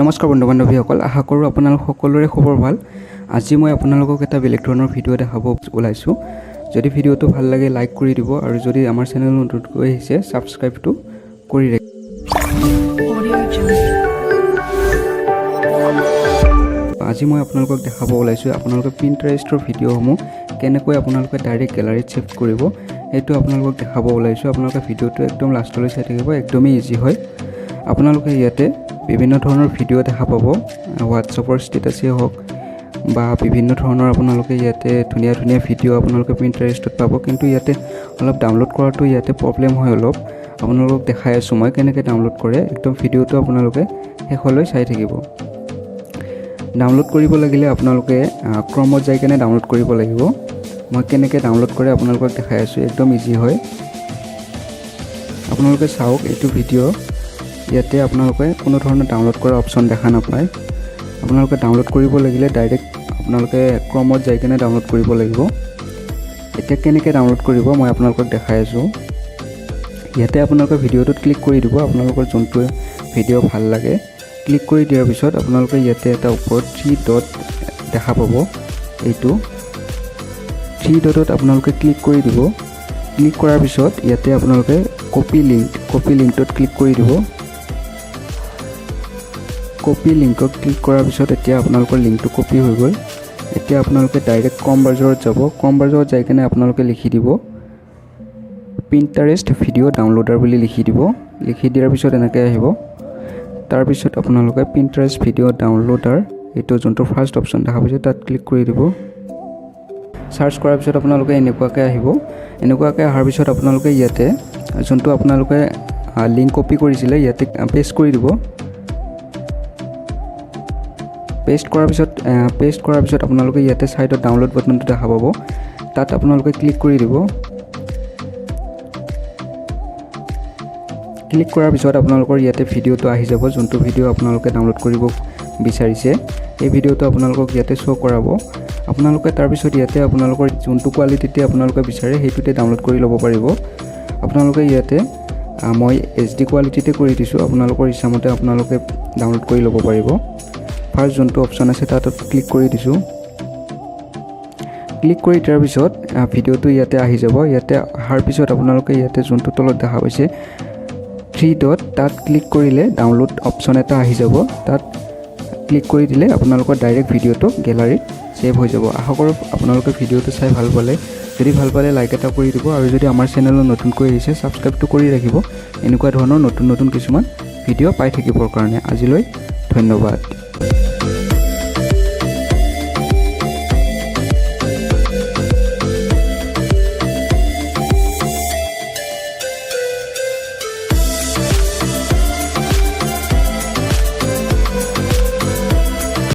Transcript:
নমস্কাৰ বন্ধু বান্ধৱীসকল, আশা কৰোঁ আপোনালোক সকলোৰে খবৰ ভাল। আজি মই আপোনালোকক এটা বেলেগ ধৰণৰ ভিডিঅ' দেখাব ওলাইছোঁ। যদি ভিডিঅ'টো ভাল লাগে, লাইক কৰি দিব আৰু যদি আমাৰ চেনেল নতুনকৈ আহিছে, ছাবস্ক্ৰাইবটো কৰি ৰাখিব। Audio Jungle. আজি মই আপোনালোকক দেখাব ওলাইছোঁ, আপোনালোকে পিণ্টাৰেষ্টৰ ভিডিঅ'সমূহ কেনেকৈ আপোনালোকে ডাইৰেক্ট গেলাৰীত ছেভ কৰিব, সেইটো আপোনালোকক দেখাব ওলাইছোঁ। আপোনালোকে ভিডিঅ'টো একদম লাষ্টলৈ চাই থাকিব। একদমেই ইজি হয়। আপোনালোকে ইয়াতে বিভিন্ন ধৰণৰ ভিডিঅ' দেখা পাব, হোৱাটছএপৰ ষ্টেটাছেই হওক বা বিভিন্ন ধৰণৰ। আপোনালোকে ইয়াতে ধুনীয়া ধুনীয়া ভিডিঅ' আপোনালোকে পিণ্টাৰেষ্টত পাব। কিন্তু ইয়াতে অলপ ডাউনলোড কৰাটো ইয়াতে প্ৰব্লেম হয় অলপ। আপোনালোকক দেখাই আছোঁ মই কেনেকৈ ডাউনলোড কৰে। একদম ভিডিঅ'টো আপোনালোকে শেষলৈ চাই থাকিব। ডাউনলোড কৰিব লাগিলে আপোনালোকে ক্ৰমত যাই কেনে ডাউনলোড কৰিব লাগিব। মই কেনেকৈ ডাউনলোড কৰে আপোনালোকক দেখাই আছোঁ। একদম ইজি হয়। আপোনালোকে চাওক, এইটো ভিডিঅ' ইয়াতে আপোনালোকে কোনো ধৰণৰ ডাউনলোড কৰা অপশ্যন দেখা নাপায়। আপোনালোকে ডাউনলোড কৰিব লাগিলে ডাইৰেক্ট আপোনালোকে ক্ৰমত যাই কেনে ডাউনলোড কৰিব লাগিব। এতিয়া কেনেকৈ ডাউনলোড কৰিব মই আপোনালোকক দেখাই আছোঁ। ইয়াতে আপোনালোকে ভিডিঅ'টোত ক্লিক কৰি দিব। আপোনালোকৰ যোনটো ভিডিঅ' ভাল লাগে, ক্লিক কৰি দিয়াৰ পিছত আপোনালোকে ইয়াতে এটা ওপৰত থ্ৰী ডট দেখা পাব। এইটো থ্ৰী ডটত আপোনালোকে ক্লিক কৰি দিব। ক্লিক কৰাৰ পিছত ইয়াতে আপোনালোকে কপি লিংক, কপি লিংকটোত ক্লিক কৰি দিব। কপি লিংকত ক্লিক কৰাৰ পিছত এতিয়া আপোনালোকৰ লিংকটো কপি হৈ গ'ল। এতিয়া আপোনালোকে ডাইৰেক্ট ক্ৰম ব্ৰাউজাৰত যাব। ক্ৰম ব্ৰাউজাৰত যাই কেনে আপোনালোকে লিখি দিব, পিণ্টাৰেষ্ট ভিডিঅ' ডাউনলোডাৰ বুলি লিখি দিব। লিখি দিয়াৰ পিছত এনেকৈ আহিব। তাৰপিছত আপোনালোকে পিণ্টাৰেষ্ট ভিডিঅ' ডাউনলোডাৰ, এইটো যোনটো ফাৰ্ষ্ট অপশ্যন দেখা পাইছে, তাত ক্লিক কৰি দিব। চাৰ্চ কৰাৰ পিছত আপোনালোকে এনেকুৱাকৈ আহিব। এনেকুৱাকৈ অহাৰ পিছত আপোনালোকে ইয়াতে যোনটো আপোনালোকে লিংক কপি কৰিছিলে, ইয়াতে পেষ্ট কৰি দিব। পেষ্ট কৰাৰ পিছত আপোনালোকে ইয়াতে ছাইডত ডাউনলোড বাটনটো দেখা পাব। তাত আপোনালোকে ক্লিক কৰি দিব। ক্লিক কৰাৰ পিছত আপোনালোকৰ ইয়াতে ভিডিঅ'টো আহি যাব। যোনটো ভিডিঅ' আপোনালোকে ডাউনলোড কৰিব বিচাৰিছে, এই ভিডিঅ'টো আপোনালোকক ইয়াতে শ্ব' কৰাব। আপোনালোকে তাৰপিছত ইয়াতে আপোনালোকৰ যোনটো কোৱালিটিতে আপোনালোকে বিচাৰে, সেইটোতে ডাউনলোড কৰি ল'ব পাৰিব। আপোনালোকে ইয়াতে মই এইচডি কোৱালিটিতে কৰি দিছোঁ। আপোনালোকৰ ইচ্ছামতে আপোনালোকে ডাউনলোড কৰি ল'ব পাৰিব। ফাৰ্ষ্ট যোনটো অপশ্যন আছে, তাত ক্লিক কৰি দিছোঁ। ক্লিক কৰি দিয়াৰ পিছত ভিডিঅ'টো ইয়াতে আহি যাব। ইয়াতে অহাৰ পিছত আপোনালোকে ইয়াতে যোনটো তলত দেখা পাইছে থ্ৰী ডট, তাত ক্লিক কৰিলে ডাউনলোড অপশ্যন এটা আহি যাব। তাত ক্লিক কৰি দিলে আপোনালোকৰ ডাইৰেক্ট ভিডিঅ'টো গেলাৰীত ছেভ হৈ যাব। আশা কৰোঁ আপোনালোকে ভিডিঅ'টো চাই ভাল পালে। যদি ভাল পালে, লাইক এটা কৰি দিব আৰু যদি আমাৰ চেনেলত নতুনকৈ আহিছে, ছাবস্ক্ৰাইবটো কৰি ৰাখিব, এনেকুৱা ধৰণৰ নতুন নতুন কিছুমান ভিডিঅ' পাই থাকিবৰ কাৰণে। আজিলৈ ধন্যবাদ।